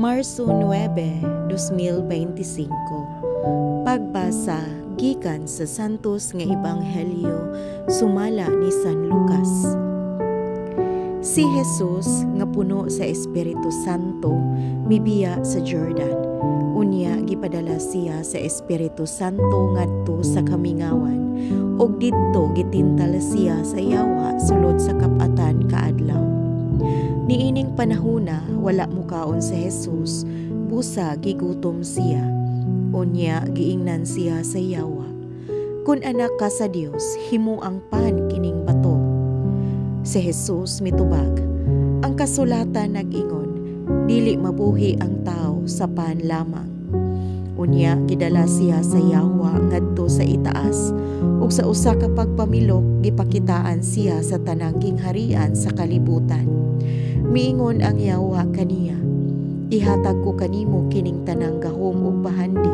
Marso 9, 2025. Pagbasa gikan sa Santos nga Ebanghelyo sumala ni San Lucas. Si Jesus nga puno sa Espiritu Santo mibiya sa Jordan. Unya gipadala siya sa Espiritu Santo ngadto sa kamingawan ug didto gitintal siya sa yawa sulod sa kap-atan ka adlaw. Niining panahona wala mukaon si Jesus, busa gigutom siya. Unya giingnan siya sa yawa, "Kun anak ka sa Dios, himuang pan kining bato." Si Jesus mitubag, "Ang kasulatan nag-ingon, dili mabuhi ang tao sa pan lamang." Unya gidala siya sa yawa ngadto sa itaas ug sa usa ka pagpamilok gipakitaan siya sa tanang gingharian sa kalibutan. Miingon ang yawa kaniya, "Ihatag ko kanimo kining tanang gahom ug bahandi.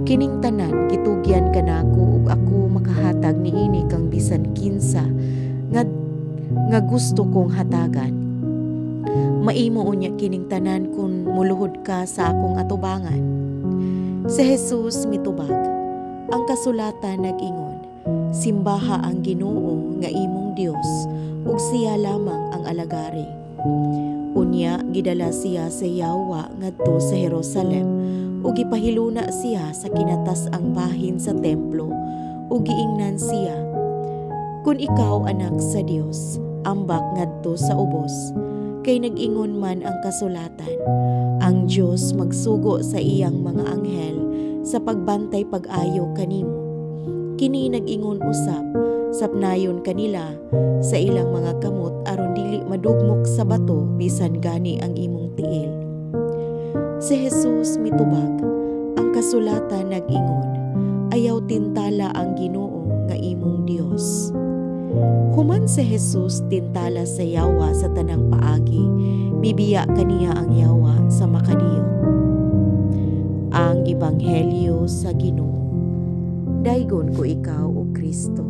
Kining tanan gitugyan kanako ug ako makahatag niini kang bisan kinsa nga gusto kong hatagan. Maimo unya kining tanan kung muluhod ka sa akong atubangan." Si Jesus mitubag, "Ang kasulatan nag-ingon, simbaha ang Ginoo nga imong Dios ug siya lamang ang alagari." Unya gidala siya sa yawa ngadto sa Jerusalem ug gipahiluna siya sa kinatas-ang bahin sa templo ug giingnan siya, "Kun ikaw anak sa Dios, ambak ngadto sa ubos, kay nag-ingon man ang kasulatan, ang Dios magsugo sa iyang mga anghel sa pagbantay pag-ayo kanimo. Kini nag-ingon usab, sapnayon kanila sa ilang mga kamot aron dili madugmok sa bato bisan gani ang imong tiil." Si Jesus mitubag, "Ang kasulatan nag-ingon, ayaw tintala ang Ginoo nga imong Dios." Human si Jesus tintala sa yawa sa tanang paagi, mibiya kaniya ang yawa sa makadiyot. Ang Ebanghelyo sa Ginoo. Daygon ko ikaw, o Kristo.